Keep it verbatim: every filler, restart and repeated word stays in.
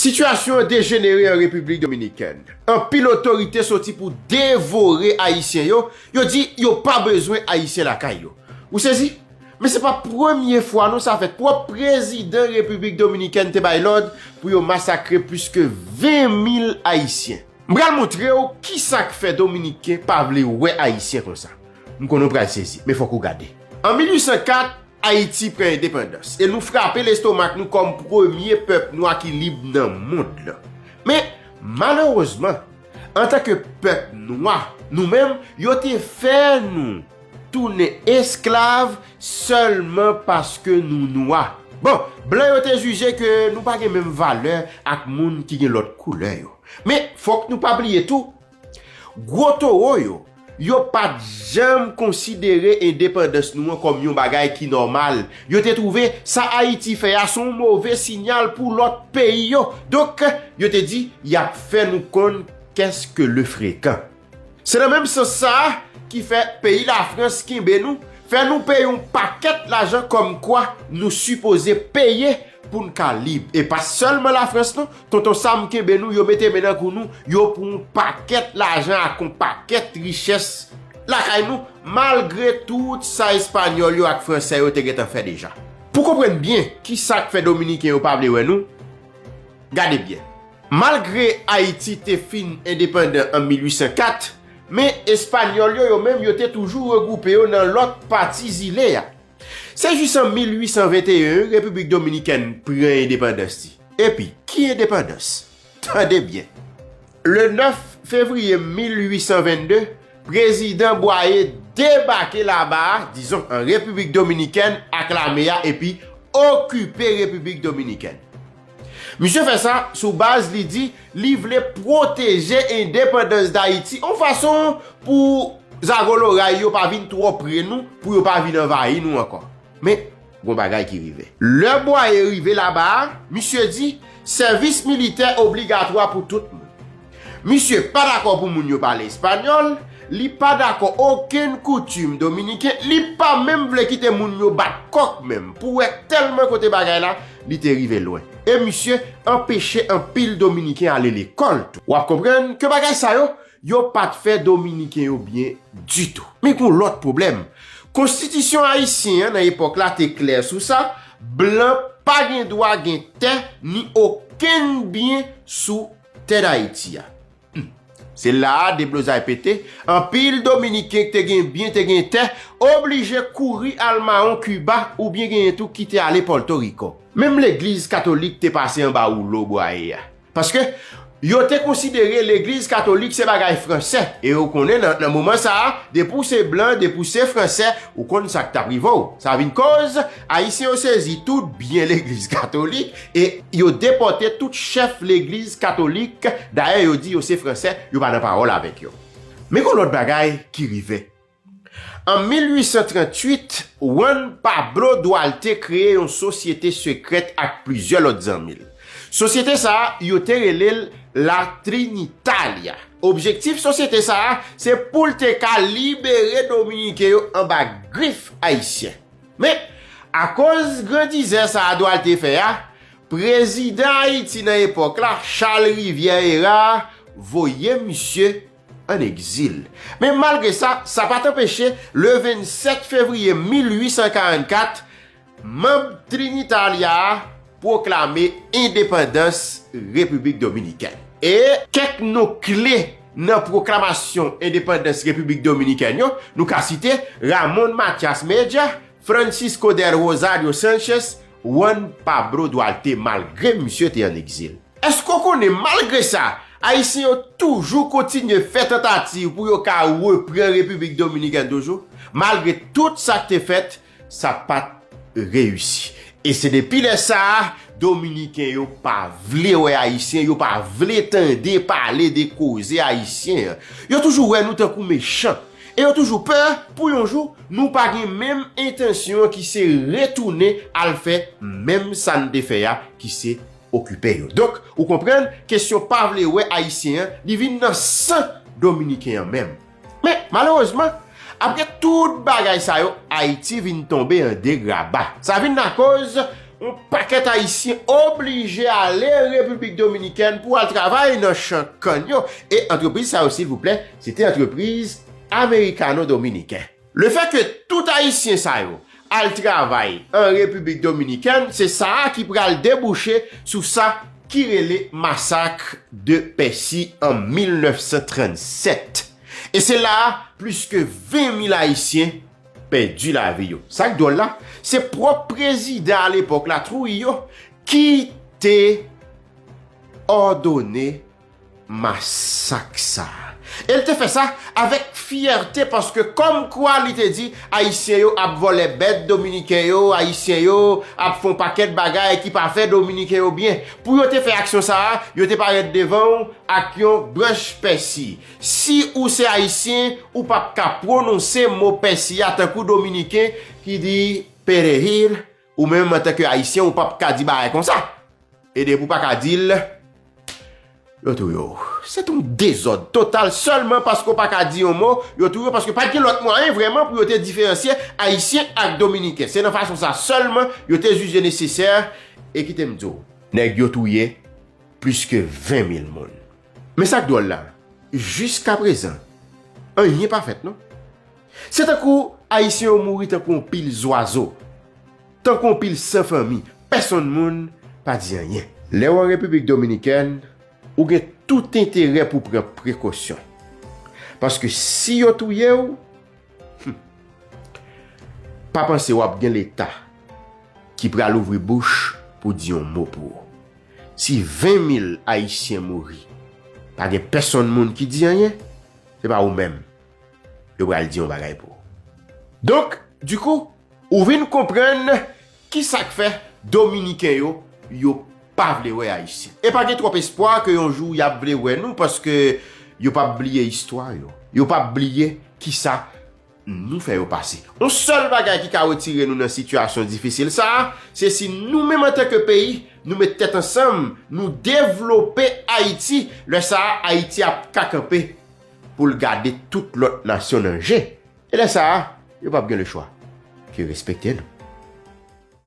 Sitiyasyon an dejenere an Repiblik Dominikèn. Anpil otorite soti pou devore Ayisyen yo. Yo di yo pa bezwen Ayisyen lakay yo. Ou sezi? Men se pa premye fwa non sa fèt. Pwòp prezidan Repiblik Dominikèn te bay lòd pou yo masakre plis ke ven mil Ayisyen. M pral montre w kisa k fè Dominiken pa vle wè Ayisyen konsa. M konnen w pral sezi, men fòk ou gade. An mil uit san kat, Ayiti pran endepandans e nou frape lestomak nou kòm premye pèp nwa ki lib nan mond lan. Men, malerezman, antanke pèp nwa, nou menm, yo te fè nou tounen esklav sèlman paske nou nwa. Bon, blan yo te jije ke nou pa gen menm valè ak moun ki gen lòt koulè yo. Men, fòk nou pa bliye tou, gwo towo yo, yo pa t janm konsidere endepandans nou an kòm yon bagay ki nòmal. Yo te twouve sa Ayiti fè a se yon move siyal pou lòt peyi yo. Donk, yo te di, y ap fè nou konn qu'est-ce que le fréquent. Se nan menm sans sa a ki fè peyi Lafrans kenbe nou, fè nou peye yon pakèt lajan kòmkwa nou sipoze peye pou n ka lib. E pa sèlman Lafrans non, Tonton Sam kenbe nou, yo mete men nan kou nou, yo pran yon pakèt lajan ak yon pakèt richès lakay nou, malgre tout sa Espanyòl yo ak Fransè yo te gentan fè deja. Pou konprann byen kisa k fè Dominiken yo pa vle wè nou, gade byen. Malgre Ayiti te fin endepandan an mil uit san kat, men Espanyòl yo, yo menm, yo te toujou regwoupe yo nan lòt pati zile a. Se jis an mil uit san venteyen Repiblik Dominikèn pran endepandans li. Epi, ki endepandans? Tande byen. Le nèf fevriye mil uit san vennde, Prezidan Bwaye debake laba a, dizon, an Repiblik Dominikèn ak lame a epi okipe Repiblik Dominikèn. Misye fè sa sou baz li di li vle pwoteje endepandans Dayiti, yon fason pou zago loray yo pa vin twò pre nou, pou yo pa vin anvayi nou ankò. Men, gon bagay ki rive. Lè Bwaye rive laba a, misye di, sèvis militè obligatwa pou tout moun. Misye pa dakò pou moun yo pale espanyòl, li pa dakò okenn koutim dominiken, li pa menm vle kite moun yo bat kòk menm, pou wè tèlman kote bagay la, li te rive lwen. E misye anpeche anpil dominiken ale lekòl tou. W ap konprann ke bagay sa yo, yo pa t fè dominiken yo byen ditou. Men gon lòt pwoblèm. Konstitisyon ayisyen an nan epòk la te klè sou sa, blan pa gen dwa gen tè ni okenn byen sou tè Dayiti a. Hmm. Se la a deblozay pete, anpil dominiken ki te gen byen, te gen tè, oblije kouri al mawon Kiba oubyen genyen tou ki te ale Pòtoriko. Menm legliz katolik te pase anba woulo Bwaye a. Paske yo te konsidere legliz katolik se bagay fransè. E ou konnen nan, nan moman sa a, depi w se blan, depi w se fransè, ou konn sa k t ap rive w. Sa vin koz, ayisyen yo sezi tout byen legliz katolik e yo depòte tout chèf legliz katolik. Dayè, yo di yo se fransè, yo pa nan pawòl avèk yo. Men gon lòt bagay ki rive. An mil uit san tranntuit, Juan Pablo Duarte kreye yon sosyete sekrèt ak plizyè lòt zanmi l. Sosyete sa a, yo te rele l La Trinitalia. Objektif sosyete sa a, se pou l te ka libere Dominiken yo anba grif ayisyen. Men, akoz grandizè sa a Duarte fè a, prezidan Ayiti nan epòk la, Charles Rivière Hérard, voye misye ann egzil. Men malgre sa, sa pa t anpeche, le vennsèt fevriye mil uit san karannkat, manm Trinitalia a pwoklame endepandans Repiblik Dominikèn. E kèk non kle nan pwoklamasyon endepandans Repiblik Dominikèn yo, nou ka site Ramon Matías Mella, Francisco del Rosario Sánchez, Juan Pablo Duarte, malgre misye te ann egzil. Èske w konnen, malgre sa, Ayisyen yo toujou kontinye fè tantativ pou yo ka reprann Repiblik Dominikèn toujou? Malgre tout sa k te fèt, sa pa t reyisi. E se depi lè sa a, Dominiken yo pa vle wè Ayisyen, yo pa vle tande pale de koze ayisyen an. Yo toujou wè nou tankou mechan. E yo toujou pè pou yon jou nou pa gen menm entansyon an ki se retounen al fè menm sa n te fè a, ki se okipe yo. Donk, ou konprann, kesyon pa vle wè Ayisyen an, li vin nan san Dominiken an menm. Men, malerezman, apre tout bagay sa yo, Ayiti vin tonbe an degraba. Sa vin lakoz yon pakèt Ayisyen oblije ale Repiblik Dominikèn pou al travay nan chan kann yo. E antrepriz sa yo, silvouplè, se te antrepriz amerikano-dominiken. Lefètke tout Ayisyen sa yo al travay an Repiblik Dominikèn, se sa a ki pral debouche sou sa ki rele masak de Pèsi an mil nèf san trannsèt. E se la a, plis ke ven mil Ayisyen pèdi lavi yo. Sa k dwòl la, se pwòp prezidan alepòk la, Trujillo, ki te òdone masak sa a. E l te fè sa avèk fyète, paske kòmkwa li te di, Ayisyen yo ap vòlè bèt Dominiken yo, Ayisyen yo ap fè yon pakèt bagay ki pa fè Dominiken yo byen. Pou yo te fè aksyon sa a, yo te parèt devan w ak yon branch pèsi. Si ou se Ayisyen, ou p ap ka pwononse mo pèsi a tankou Dominiken ki di perejil, ou menm antanke Ayisyen, ou p ap ka di bagay konsa. E depi w pa ka di l, yo touye w. Se t yon dezòd total, sèlman paske w pa ka di yon mo, yo touye w paske pa t gen lòt mwayen vrèman pou yo te diferansye Ayisyen ak Dominiken. Se nan fason sa sèlman yo te jije nesesè, e kite m di w, nèg yo touye plis ke ven mil moun. Men sa k dwòl la, jiskaprezan, anyen pa fèt non. Se tankou Ayisyen yo mouri tankou yon pil zwazo, tankou yon pil san fanmi, pèsonn moun pa di anyen. Lè w an Repiblik Dominikèn, ou gen tout enterè pou pran prekosyon. Paske si yo touye w, hmm, pa panse w ap gen Leta ki pral ouvri bouch pou di yon mo pou ou. Si ven mil Ayisyen mouri, pa gen pèsonn moun ki di anyen, se pa ou menm yo pral di yon bagay pou ou. Donk, dikou, ou vin konprann ki sa k fè Dominiken yo, yo pa vle wè Ayisyen. E pa gen twòp espwa ke yon jou y ap vle wè nou, paske yo p ap bliye istwa yo. Yo p ap bliye ki sa nou fè yo pase. Yon sèl bagay ki ka retire nou nan sitiyasyon difisil sa a, se si nou menm antanke peyi, nou met tèt ansanm, nou devlope Ayiti, lè sa a, Ayiti ap ka kanpe pou l gade tout lòt nasyon nan je. E lè sa a, yo p ap gen lechwa ke respekte nou.